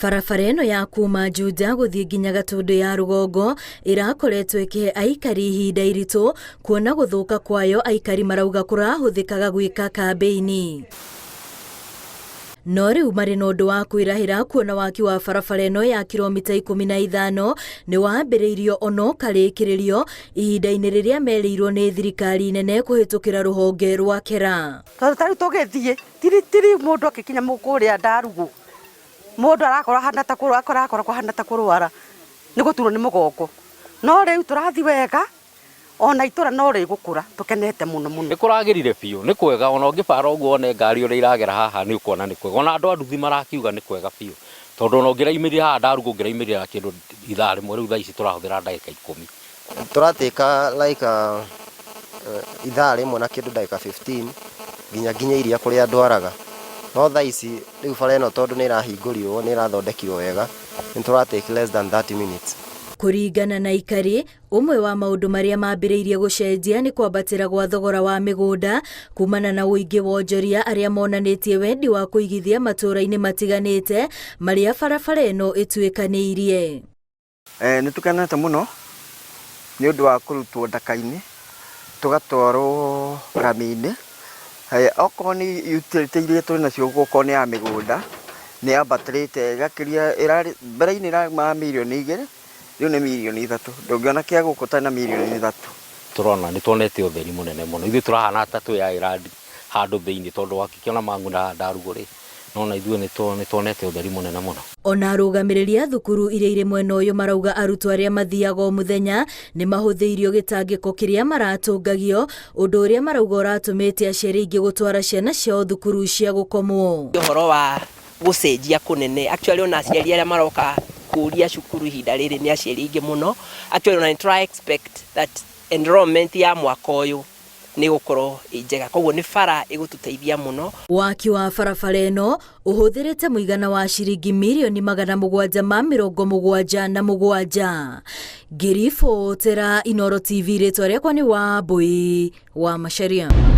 Barabara ĩno ya kuma Juja gũthiĩ nginya Gatũndũ ya rũgongo ĩrakoretwo ĩkĩhe aikari ihinda iritũ kuona gũthũka kwayo aikari marauga kũrahũthĩkaga gwĩka kambĩini. No rĩu marĩ na ũndũ wa kwĩrahĩra kuona waki wa barabara ĩno ya kilomita 15 nĩ wambĩrĩirio ona ũkarĩkĩrĩrio ihinda-inĩ rĩrĩa merĩirwo nĩ thirikari nene kũhĩtũkĩra rũhonge rwa KERA. Tondũ ta rĩu tũgĩthiĩ tiritiri mũndũ akĩkinya kũrĩa ndarugũ mũndũ arakora ahana ta arakora kũhana ta kũrwara nĩ gũturwo nĩ mũgongo. No rĩu tũrathiĩ wega ona itũra no rĩgũkũra tũkenete mũno mũno. Nĩ kũragĩrire biũ, nĩ kwega ona ũngĩbara ũguo wone ngari ũrĩa iragera haha nĩ ũkuona nĩ kwega. Ona andũ a nduthi marakiuga nĩ kwega biũ tondũ ona ũngĩraumĩrire haha ndarugũ ũngĩraumĩrire na kĩndũ ithaa rĩmwe rĩu thaa ici tũrahũthĩra ndagĩka 10. Tũratĩka like ithaa rĩmwe na kĩndũ ndagĩka 15 nginya nginye iria kũrĩa ndwaraga. No thaa ici rĩu bara ĩno tondũ nĩ ĩrahingũrirwo nĩ ĩrathondekirwo wega nĩ tũra take less than 30 minutes. Kũringana na aikari, ũmwe wa maũndũ marĩa mambĩrĩirie gũcenjia nĩ kwambatĩra gwa thogora wa mĩgũnda kumana na ũingĩ wa onjoria arĩa monanĩtie wendi wa kũigithia matũũra-inĩ matiganĩte marĩa barabara ĩno ĩtuĩkanĩirie. Nĩ tũkenete mũno nĩ ũndũ wa kũrutwo ndaka-inĩ tũgatwarwo rami-inĩ. Okorwo nĩ utility iria twĩ nacio okorwo nĩ ya mĩgũnda nĩ yambatĩrĩte ĩgakĩria, mbere-inĩ ĩraumaga mirioni 2 rĩu nĩ mirioni 3. Ndũngĩona kĩa gũkũ ũtarĩ na mirioni 3. Tũrona nĩ tuonete ũtheri mũnene mũno. Ithuĩ tũrahana ta twĩ island handũ thĩinĩ tondũ wakĩona mang'una ndarugũ rĩ, no na ithuĩ nĩ tuonete ũtheri mũnene mũno. Ona arũgamĩrĩri a thukuru iria irĩ mwena ũyũ marauga arutwo arĩa mathiaga o mũthenya nĩ mahũthĩirio gĩtangĩko kĩrĩa maratũngagio, ũndũ ũrĩa marauga ũratũmĩte aciari aingĩ gũtwara ciana ciao thukuru cia gũkomwo. Ũhoro wa gũcenjia kũnene actually ona aciari arĩa maroka kũria cukuru ihinda rĩrĩ nĩ aciari aingĩ mũno. Actually ona nĩ tũra expect that enrollment ya mwaka ũyũ nĩ ĩgũkorwo ĩ njega, koguo nĩ bara ĩgũtũteithia mũno. Waki wa barabara ĩno ũhũthĩrĩte mũigana wa ciringi mirioni 777. Ngĩribotera Inooro TV, rĩtwa rĩakwa nĩ Wambui wa Macharia.